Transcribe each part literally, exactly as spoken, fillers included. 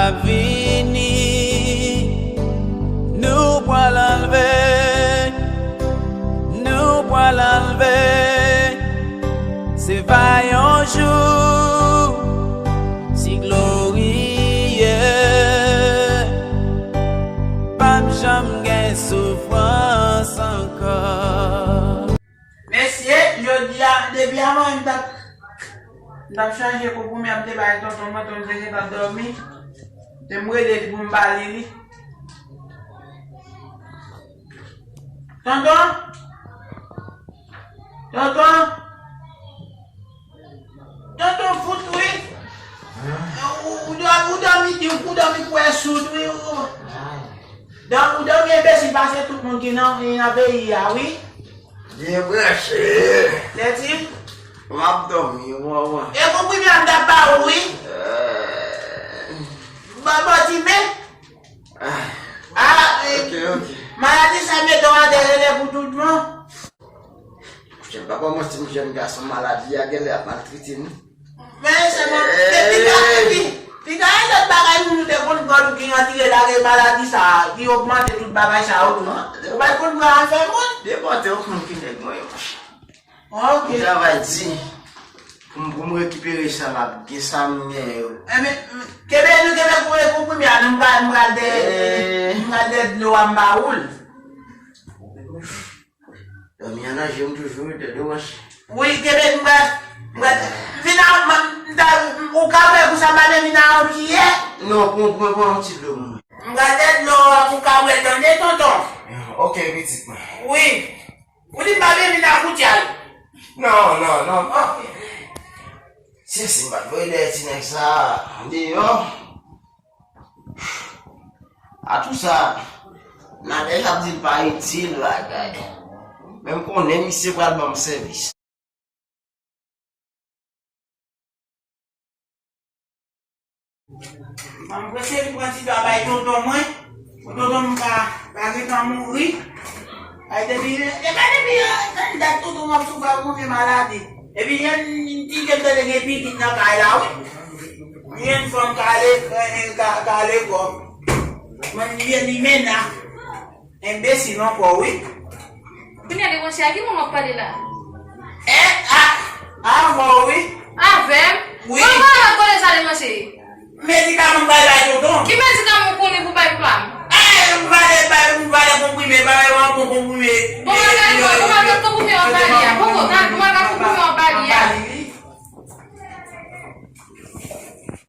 Vini, nou pral anlve, nou pral anlve, se pa yon jou, si gloriye, p ap janm gen soufrans ankò. Mesye, jodi a, depi avan m t ap, m t ap chanje konprime a m te bay tonton mwen, tonton te gentan dòmi. Se m rele li pou m ba li li. Tonton! Tonton! Tonton fout wi! Ou, ou, dò- ou dòmi di, ou dòmi kwè soud wi! Ou, dò- ou dòmi enbesil pase tout moun ki nan, ki nan peyi a wi! Byen branche. Lèdi. M ap dòmi, wawa. E konprime a m t ap ba ou wi. Ba bò ti men. Ah, ok, ok. Maladi sa mete w atè rele pou tout bon. Jen papa mwen ti jèn gason maladi a genlè ap maltrete nou. Men se bon. Epi ka epi. Piga e lòt bagay moun ou te konn pran ou ki retire lage maladi sa a, ki ogmante tout bagay sa yo tou. Ou pa t konn pran afè moun. Depòte yo konn ki nèg mwen yo. Ok. M travay di pou m, pou m rekipere sa m ap gen, sa m gen yo. Enben, kenbe nou kenbe pou, pou premye a, nou m pral, m pral de, m pral de dlo a m ba ou l. Dòmi an nan je m toujou, wi, de, de wòch. Wi, kenbe m pral, m pral, vin a, m, m ta, ou ka wè pou sa pa vin a yon kiyè? Non, pran, pran, pran yon ti dlo mwen. M pral de dlo a pou ka wè tande, tonton. Ok, pitit mwen. Wi. Ou di m pa vin vin a koutya l. Non, non, non, non. Se si m pa t voye dèyè ti nèg sa a deyò. Atou sa, Nadèj ap di l pa itil bagay. Men m konnen misye pral ban m sèvis. Ban m prese vin pran ti dwa bay tonton mwen. Pou tonton m pa, pa gentan mouri. Ay, depi, e pa depi, e, tann dat tonton m ap soufri ak yon vye maladi. Epi, yon ti ke m tande gen pitit nan kay la, wi. Yon fanm kale, e, ka, kale kò. Mwen, li, li men la. Enbesil ankò, wi. Kounye a, Demonche, a ki moun w ap pale la? E, a, avè w, wi. Avè m? Wi. Mwen pa avè w kote sa, Demonche. Medikaman m bay bay tonton. Ki medikaman w konnen pou bay papa m? E, m pale, bay, m pale konprime, bay yon bon konprime. Bon, mwen gade, bon, mwen gade konprime w ap bali a. Bon, bon, gade, mwen gade konprime w ap bali a.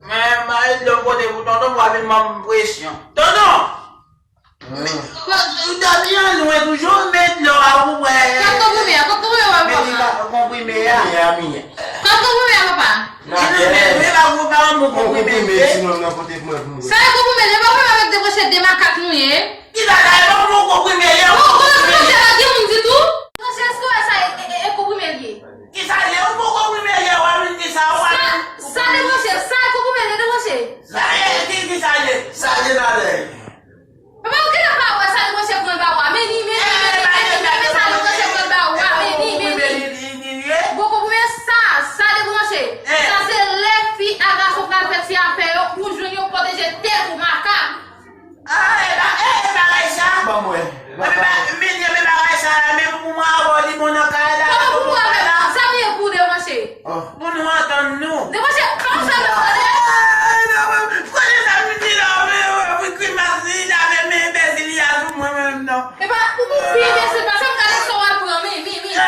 Men, m al de yon kote pou tonton, pou al vin ban m presyon. Tonton! Dòmi an lwen toujou, men dlo a ou wè. Kot konprime a, kot konprime a, papa? Medika-, konprime a. Konprime a, miyè. Kot konprime a, papa? Nan men, men, men, pa pou, pa pou konprime, konprime, ti nonm nan pote pou mwen, pou mwen. Sa e konprime, se pa konprime avèk de pwosèt de makak nou ye. Ki bagay, pa pou konprime, ye. Bon, bon, konprime, la gen moun ditou. Monchè, èske w wè sa e, e, e, e konprime l ye? Ki sa l ye? Ou pou konprime, ye, w a vin di sa, ou a vin. Sa, sa de monchè, sa e konprime l ye, de monchè. Sa e, ki, ki sa l ye? Sa l ye la, lè. Papa, ou genlè pa wè sa Demonche pran ba ou a. Men li, men li, men li, men li, men sa Demonche pran ba ou a. Men li, men li. Bon, konprime sa, sa Demonche. Sa se lè fi a gason pral fè ti afè yo, ou jwenn yo pwoteje tèt ou, makak. Ah, e ba, e, e bagay sa. Ban mwen. Men li, men bagay sa, men pou mwen avè w, li bon nan kay la. Kòman pou mwen avè w? Sa m ye pou Demonche? Pou nou antann nou. Demonche, kòman sa nou fè? Konnen sa m di la, men, men, men, grimas li, li lave men enbesil li a sou mwen menm, non. Epa, ou, ou pi enbesil pase m, gade sa w al pran, men, men, men, sa,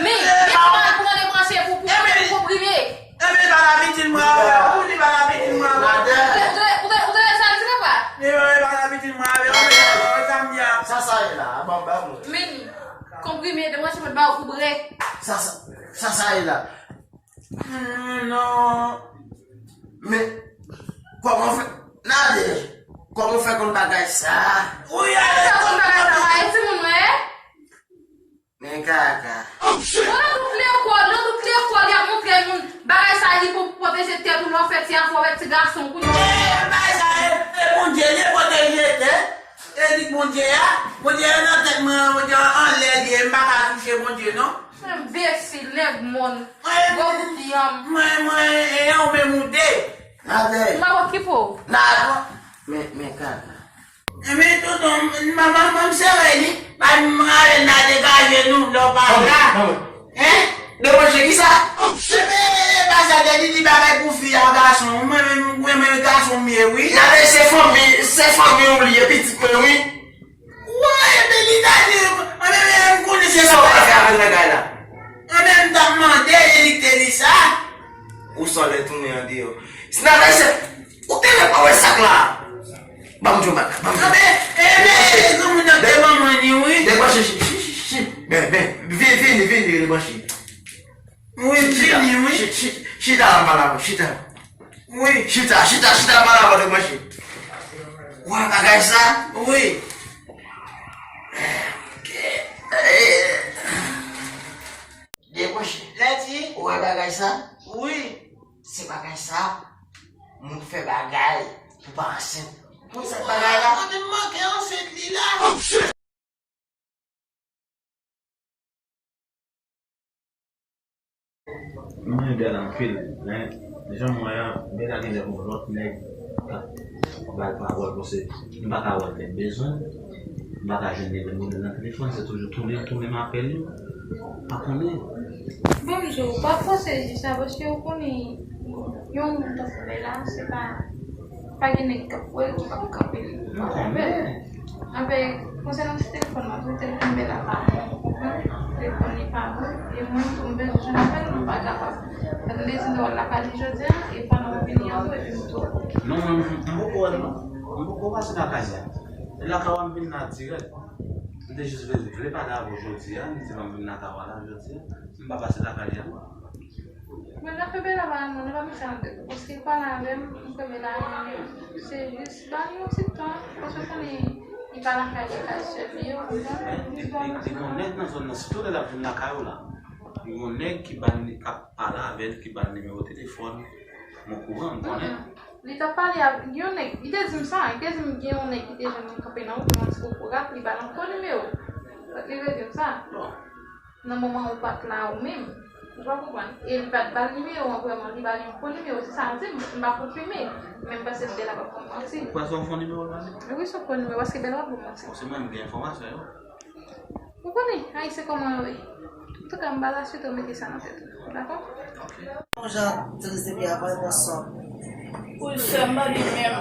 men, men sa w al pran Demonche pou, pou, pou konprime. Enben, pa la pitit mwen avè ou, li pa la pitit mwen avè ou. Ou te, ou te, ou te, ou te sa di papa? Li pa la pitit mwen avè ou, men sa m di a. Sa, sa ye la, ban, ban mwen. Men, konprime, Demonche mèt ba ou kou brè. Sa, sa, sa, sa ye la. Hmm, non. Men, kòman fè, Nadèj, kòman fè konn bagay sa? Ou y ale sa konn bagay sa, e timoun mwen, e? Men kaka. Nan tout lekòl, nan tout lekòl, y ap montre moun bagay sa, li pou pwoteje tèt ou lè w fè ti afè avèk ti gason, kounye a. E, bagay sa, e, e Bondye, li pwoteje tèt. E li Bondye a, Bondye a nan tèt mwen, Bondye a anlè li ye, m pa ka touche Bondye, non. Enbesil, nèg mòn, gwo bout yanm. Mwen, mwen, e ou menm ou de. N ap fè. M ap okipe w. N ap. Men, men, kaka. Men tonton, m, m, m, m sere li. Ba m ale n a degaje nou, lè w pa la. Hein? Debranche kisa? Ebyen, e pa sa, te di li bagay pou fi a gason. Mwen menm, mwen menm gason m ye, wi. Gade, se fanmi, se fanmi w li ye, pitit mwen, wi. Wi, ebyen, li ta di, ebyen, m konnen se sa w pral fè avèk bagay la. Ebyen, m t ap mande li, li te di sa. Ou sòlè tounen andeyò. Snapper, se, ou te lè pa wè sak la. Ban m di w bagay, ban m di w. Ebyen, ebyen, granmoun nan te manman li, wi. Debranche, chi, chi, chi, chi. Ben, ben, vini, vini, vini, debranche. Wi, m vini, wi. Chi, chi, chita la, pale avè m, chita. Wi. Chita, chita, chita, pale avè m, debranche. Wè bagay sa? Wi. Ok. Eh. Debranche. Lèdi. Ou wè bagay sa? Wi. Se bagay sa, moun fè bagay pou pa ansent. Konn sa bagay la? Mwen te manke ansent li la. Mwen renmen Bella anpil, men jan m wè a, Bella genlè gon lòt nèg k ap ba l pawòl, paske m pa ka wè l lè m bezwen l, m pa ka jwenn li lè m bezwen l nan telefòn, se toujou tounen, tounen m apèl li, m pa konnen. Bon, m di w, pa fòse di sa, paske ou konnen, yon moun tankou Bella, se pa, pa gen nèg k ap wè l ki p ap kanpe l. Mwen konnen. Anfen, konsènan ti telefòn nan, tou telefòn Bella pa bon, ou konprann? Telefòn li pa bon, e mwen tou m bezwen jwenn apèl, mwen pa kapab. Sa vle di lè w al lakay li jodi a, e pandan w vini an tou, epi m tou. Non, mwen, m, m poko wè l non. M poko pase lakay li a. E lakay w a m vin la dirèk. M te jis vle, vle pale avè w jodi a, m di ban m vin lakay w a la jodi a. M pa pase lakay li a non. Mwen, zafè Bella pa nan non, nou pa met sa nan tèt nou. Paske l pale avè m, m kwè Bella renmen m. Se jis, ba li yon ti tan, paske w konnen, li pa lakay li, lakay sè li, ou konprann? Li, li, li gen yon nèg nan zòn nan, sitou lè l ap vin lakay ou la. Li gen yon nèg ki ba l, k ap pale avè l, ki ba l nimewo telefòn. M okouran, m konnen. Mm-mm. Li t ap pale ak yon nèg, li te di m sa, li te di m gen yon nèg ki te jwenn li kanpe nan wout nan yon ti kokorat, li ba l yon fo nimewo. Li te di m sa. Bon. Nan moman ou pa t la ou menm, ou pa konprann. E li pa t ba l nimewo an vrèman, li ba l yon fo nimewo, se sa l di m, m pa konfime, men m panse Bella p ap konn manti. Ou kwè se yon fo nimewo l ba l? Wi, se yon fo nimewo, paske Bella p ap konn manti. Bon, se mwen m gen enfòmasyon yo. Ou konnen, Ayisyen kòman yo ye. Antouka, m ba l aswit, ou mete sa nan tèt ou. Dakò? Yon jan triste pi avan yon sòt. Wi, sè m pa byen menm.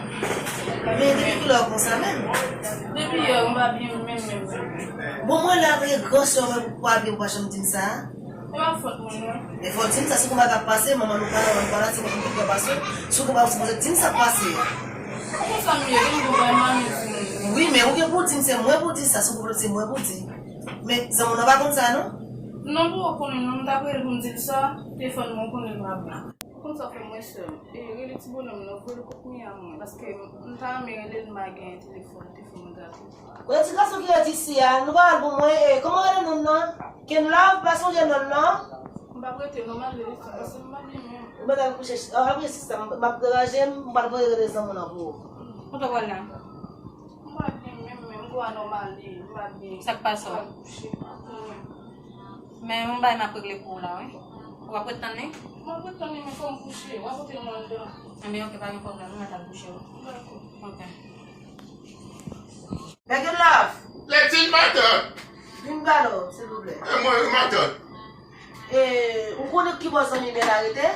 Men depi kilè w konsa menm? Depi yè, m pa byen menm, menm, menm. Bon, mwen la, antanke gran sè w, mwen pou pa byen, ou pa janm di m sa. E pa fòt mwen, non. E fò w di m sa, si konba k ap pase, manman nou pa la, manman nou pa la, se konba k ap pase. Si w konba, ou sipoze di m sa k pase. Ou konn sa m ye, m konn bay mami di m. Wi, men ou gen pou w di m, se mwen pou w di sa, si w konba, se mwen pou w di. Men, zanmi w nan pa konn sa, non? Non, pou w konnen, non, m t ap rele pou m di l sa, telefòn mwen, ou konnen l pa bon. Konn sa fè mwen sè m. E rele ti bonòm nan, voye l kot mwen a mwen, paske m ta renmen rele l, m pa gen telefòn, telefòn mwen gate. Kote ti gason ki rete isi a, nou pa al pou mwen, e, kòman rele non nan? Ken Love, pa sonje non nan? M p ap rete non, m al rele ti gason, m pa gen menm. Ou mèt al kouche, a, ap rete sista, m, m ap deranje, m pral voye rele zanmi w nan pou ou. Kote w pral la? M pa byen menm, menm, m gon anòmali, m pa byen. Sa k pase w? M pral kouche. Men yon bagay m ap regle pou ou la, wi. Ou ap ret tann li? M ap ret tann li, men fò m kouche. W ap pote m anndan. Enben, oke, pa gen pwoblèm. Ou mèt al kouche, wi. Dakò. Oke. Bègin Love! Letil, matant! Vin pale w, silvouplè. E mwen, matant. E, ou konnen ki bò zanmi Bèla rete?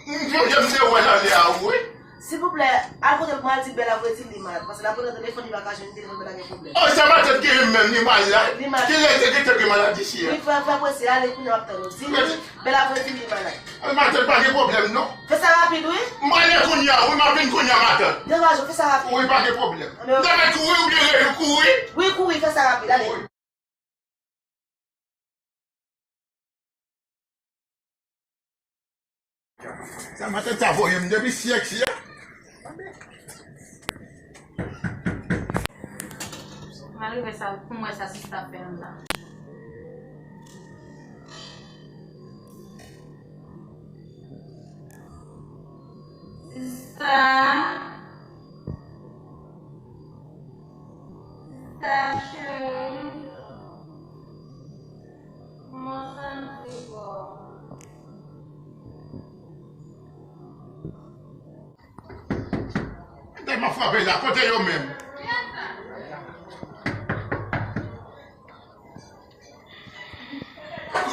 M sonje m te wè l anlè a, wi. Silvouplè, al kote l, mwen al di Bèla voye di li malad, paske l ap rele nan telefòn, li pa ka jwenn telefòn, Bèla gen pwoblèm. O, sa matant ki menm li malad? Li malad. Ki lè te gentan gen malad isi a? Wi, fè, fè prese, ale kounye a, m ap tann ou. Di li, Bèla voye di li malad. Matant, pa gen pwoblèm, non. Fè sa rapid, wi. M prale kounye a, wi, m ap vin kounye a, matant. Degaje w, fè sa rapid. Wi, pa gen pwoblèm. Anben, oke. Dèmen kouri oubyen rele kouri? Wi, kouri, fè sa rapid, ale. Wi. Sa matant sa voye m depi syèk, syèk. M al rive sa, pou m wè sa sista fè anndan. Sista. Sista cheri. Kòman santi kò w? M ap frape la, kote yo menm?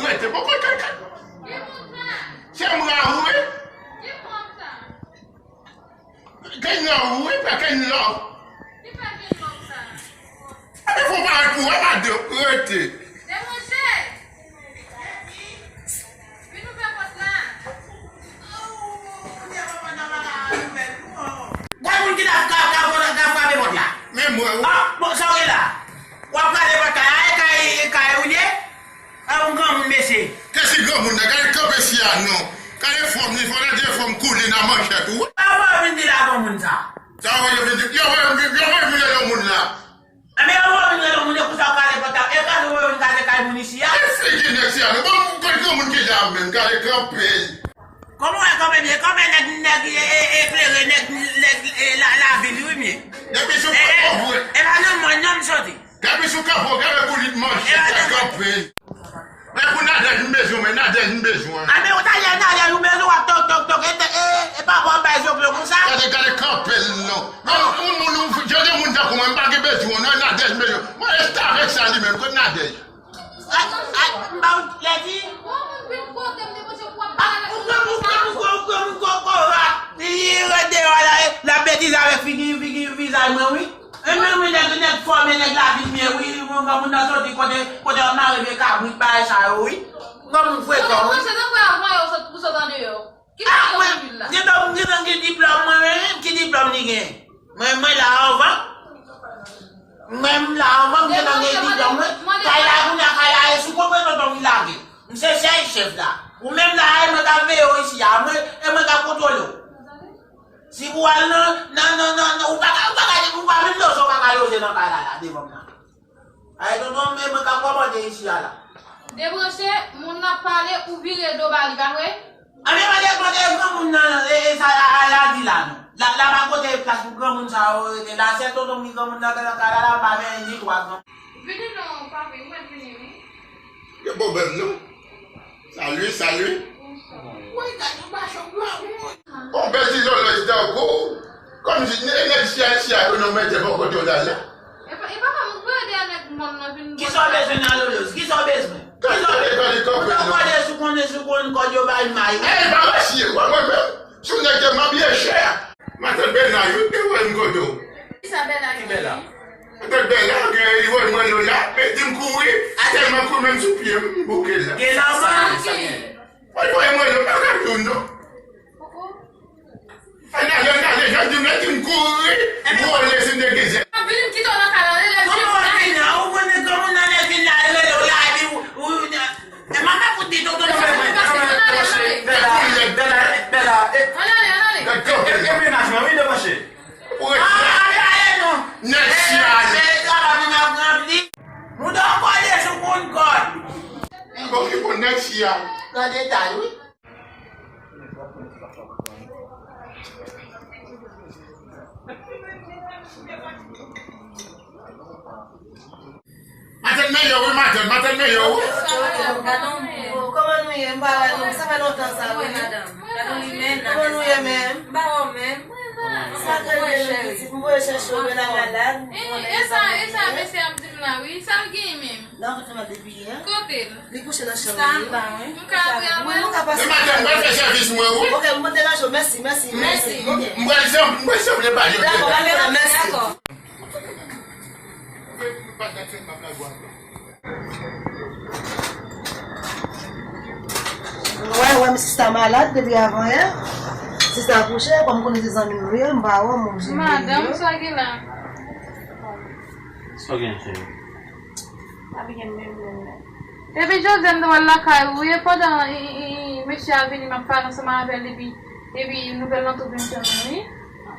Rete, poko kaka. Se mwen ou wi. Kenya ou wi, pa Kenya. Ebyen fò parèt pou wè madanm, rete. Gad moun ki t ap ka, ka, ka, ka frape pòt la. Men mwen wi. Ah, bon, sa w gen la? W ap gade pòt la, e kay, e kay ou ye? A yon granmoun mesye. Kèsi granmoun nan? Gade kanpe si a non. Gade fòm li, fò gade fòm koulin nan manchèt ou. Sa w vin di la granmoun sa? Sa w vin di? Yo voye m vin, yo voye m vin yon moun la. Enben yo voye w vin yon moun e konsa w gade pòt la. E gade w vin gade kay moun isi a. E figi nèg si a non. Bon, gade granmoun ki la menm, gade kanpe. Kòman w wè kanpe byen? Kanpe nèg, nèg e, e, eklere, nèg, nèg e, la, lavil wi mye. Depi sou kanpe w vre. E pa nan mòn non m soti. Depi sou kanpe w gade koulin manchèt la kanpe. Men pou Nadèj m bezwen, men Nadèj m bezwen. A men ou ta ye Nadèj ou bezwen w ap tok, tok, tok, e, e, e pa pou w ap bay zoklo konsa. Gade, gade kanpe l non. Men yon moun, yon jan de moun tankou mwen, m pa gen bezwen w non, Nadèj m bezwen. Mwen restavèk sa li menm, kot Nadèj? Ay, ay, m ba w lèdi. Ou gwo moun kote m te panse pou w ap pale. Ou gwo moun kote m, ou gwo moun kote m, ou gwo kote m. Li rete deyò la, l ap betize avèk figi, figi, vizaj mwen wi. E men wi nèg, nèg fòme, nèg lavil mye wi, yon granmoun nan soti kote, kote yo mare vye kabrit, bagay sa yo wi. Granmoun frekan wi. Mwen se nan pwen avan yo sot, pou sot andeyò. Ki diplòm li la? Gentan, gentan gen diplòm mwen menm, ki diplòm li gen? Mwen, mwen la anvan. Mwen m la anvan, m gentan gen diplòm mwen. Kay la kounye a, kay la e sou kont mwen tonton m lage. M se sèl chèf la. Ou menm la, e mwen k ap veye w isi a, mwen, e mwen k ap kontwole w. Si pou w al nan, nan, nan, nan, nan, ou pa ka, ou pa ka, ou pa menm loje, ou pa ka loje nan kay la, la, devan m nan. Ay, tonton, men mwen k ap kòmande isi a la. Debranche, moun nan ap pale, ou vire do ba li, pa vre? Anben, mande, mande granmoun nan, e, e sa a, a, la di la, non. La, la pa kote plas pou granmoun sa yo rete la, sèl tonton m ki granmoun nan, nan kay la, la, m pa gen ni twa granmoun. Vini non, papi, mwen vini, wi. Gen pwoblèm, non? Salut, salut. Woy, gade yon macho granmoun. On bèl ti lòlòj tankou. Kòmsi nèg, nèg sia, sia yo nan mete bò kote w la, la. E pa, e papa m voye dèyè nèg mòn nan vin. Kisa w bezwen nan lòlòj? Kisa w bezwen? Kisa w bezwen? Ou ta kòde sou konnen sou konn kòd yo bay may. Ey, pa mesye, wè mwen menm. Sou nèg ke m ap ye chè. Matant Bèna, yo te wè m kote w. Kisa Bèna gen? Ki Bèna? Matant Bèna, gen li wè mwen nou la, e di m kouri, tèlman kouri menm sou pye m, m bouke la. Gen lanmò. Sa gen, sa gen. Mwen voye mwen nou, pa ka di w non. Ann ale, ann ale, jan di m la, di m kouri, m wole si m te gen zèl. Vini m kite w nan kay la, lè di m la. Kòman w vin la? Ou konnen granmoun nan lè vin la, li rele w la, epi ou, ou, E manman fout di tonton nou bezwen. Bèla, Bèla, Bèla, e, e, e mennaj mwen, wi, debranche. Ah, ale, ale, non. Nèg sia, ale. Bèla, vin ap ranpli. Mouda w kòde sou moun kòd. Bon, ki bon nèg sia. Nan detay, wi. Matant meyè wi, matant, matant meyè wi. Kòman nou ye? M pa wè nou. Sa fè lontan sa wi. Kòman nou ye menm? M pa wè w menm. Sa trè byen wi pitit. M voye chèche w, men la malad. E sa, e sa mesye ap di m la wi. Sa l genyen menm? Nan tout fè mal depi yè. Kote l? Li kouche nan chanm li. M ka apre avè l? Wi, nou ka pase. E matant, m pral fè sèvis mwen wi. Ok, m pa deranje w. Mèsi, mèsi, mèsi. Ok. M pral janm, m pral janm le pale. Dakò, dakò, mèsi. Wè, wè, m sista malad depi avan yè. Sista akouche, kòm m konnen se zanmi m li ye, m pa wè, m oblije vini. Madanm, sa gen la? Sa gen, cheri? Pa byen menm, menm, menm. Epi jodi a m te pral lakay ou, e pandan, e, e, e, mesye a vini, m ap pale ansanm avè l, epi, epi nouvèl lan tou vin jwenn mwen, wi.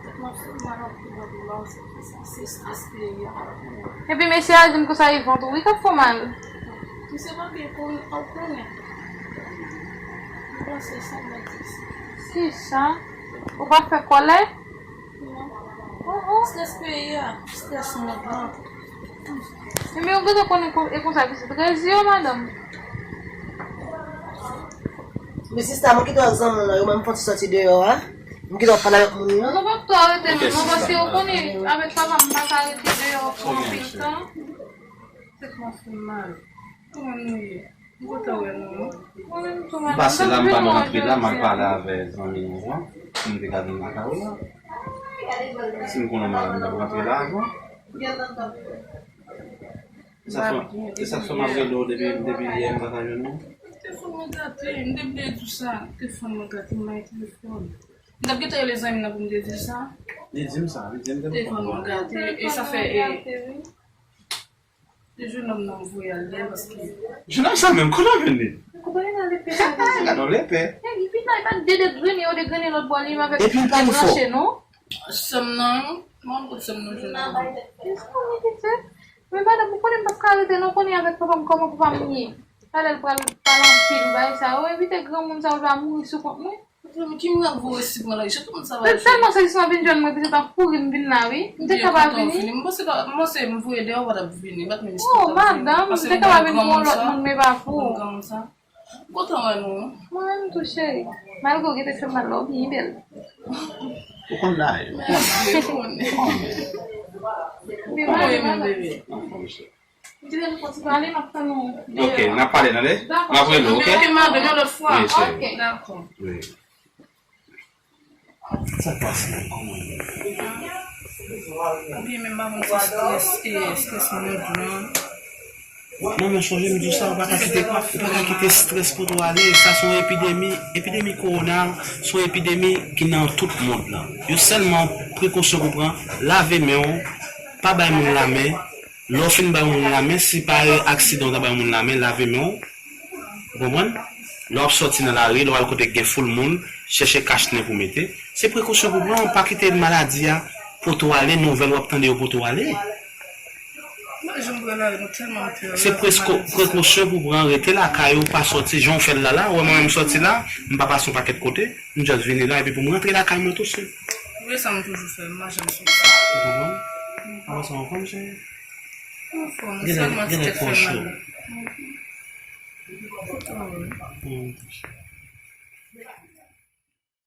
Tèt mwen fè mal anpil, anpil, anpil. Se, se estrès peyi a, pa konnen. Epi mesye a di m konsa e vant ou wi k ap fè w mal. Misye pa byen konnen, pa konnen. M panse se yon bètiz. Kisa? Ou pa fè kòlè? Non. Oh, oh. Estrès peyi a, estrès mond lan. Ebyen, ou bezwen konnen kon-, e konsa pitit rezi yo, madanm. Men sista, mwen kite w ak zanmi w lan, yo menm fon ti sòti deyò a. M gentan pale avèk moun yo. Non, non, pa pou twa rete non, non, paske ou konnen, avèk papa m pa ka rete deyò pou anpil tan. Se kòman fè m mal. Kòman nou ye? M kontan wè nou, non. Mwen menm tou, madanm, m pase la, m pa nan antre la, m al pale avè zanmi nou an, si m te ka vin lakay ou la. Si m konnen m ap rantre la avan. E sa k fè, e sa k fè m ap rele w depi, depi yè m pa ka jwenn ou? Telefòn mwen gate, m te bliye di w sa. Telefòn mwen gate, m mayi telefòn. M t ap gentan rele zanmi m nan pou m te di l sa. Li di m sa, li di m telefòn mwen gate. E sa fè, e, se jennonm nan m voye al yè paske. Jennonm sa menm, kote w jwenn li? Kote w jwenn lepè sa deja? Gade yon lepè. E li vin la, li pa t degrennen, yo degrennen lòt bò, li menm avèk ti bal tranche, non? Sè m nan, mwen kot sè m nan jwenn nan. Eske w mete tèt? Men madanm, ou konnen m p ap ka rete non, konnen avèk papa m, kòman papa m ye. Talè l pral pale anpil, bagay sa yo, evite granmoun sa yo va mouri sou kont mwen. Ki mirak voye sik mwen la, wi, chak moun sa va jwenn. Sèlman se jis mwen vin jwenn mwen, pitit ap kouri m vin la, wi. M te kapab vini. M panse, m panse m voye deyò, w pa t ap vini, m pa t menm espere w t ap vini. Oh, madanm, m te kapab vin pou yon lòt moun, men pa pou ou. M kontan wè nou. Mwen menm tou, cheri. Malgre w gentan fè m mal la, w byen bèl. Ou konn la, wi. Mèsi, ou konnen. Kòman w ye menm, bebe? Anfòm, cheri. M te vle nou kontinye pale, m ap tann nou. Ok, n ap pale, tande? Dakò. M ap rele w, ok? Ok, m ap rele w lòt fwa. Wi, cheri. Ok. Dakò. Wi. Sa k pase la? Kòman ye? Oubyen menm pa konn si strès, e, strès mood lan. Non, men sonje m di w sa, ou pa ka kite, ou pa ka kite strès pote w ale. Sa se yon epidemi, epidemi kowona, se yon epidemi ki nan tout mond lan. Yo sèlman prekosyon pou pran, lave men w, pa bay moun lamen. Lè w fin bay yon moun lamen, si pa aksidan w ta bay yon moun lamen, lave men w. Ou konprann? Lè w ap sòti nan lari, lè w al kote k gen foul moun, chèche kach nen pou mete. Se prekosyon pou pran, pa kite maladi a pote w ale, nouvèl w ap tande yo pote w ale. Mwen, jan m pran lari, nou tèlman pè. Se presko-, prekosyon pou pran, rete lakay ou, pa sòti, jan w fè l la la, ou wè mwen menm m sòti la, m pa pase yon pakèt kote, m just vini la, epi pou m rantre lakay mwen tou sèl. Wi, sa m toujou fè, m pa janm sòti. Ou konprann? Apa sa w konn, cheri? Anfòm, sèlman ti tèt fè m mal. Genlè, genlè twò cho. Kontan, wi. Hmm.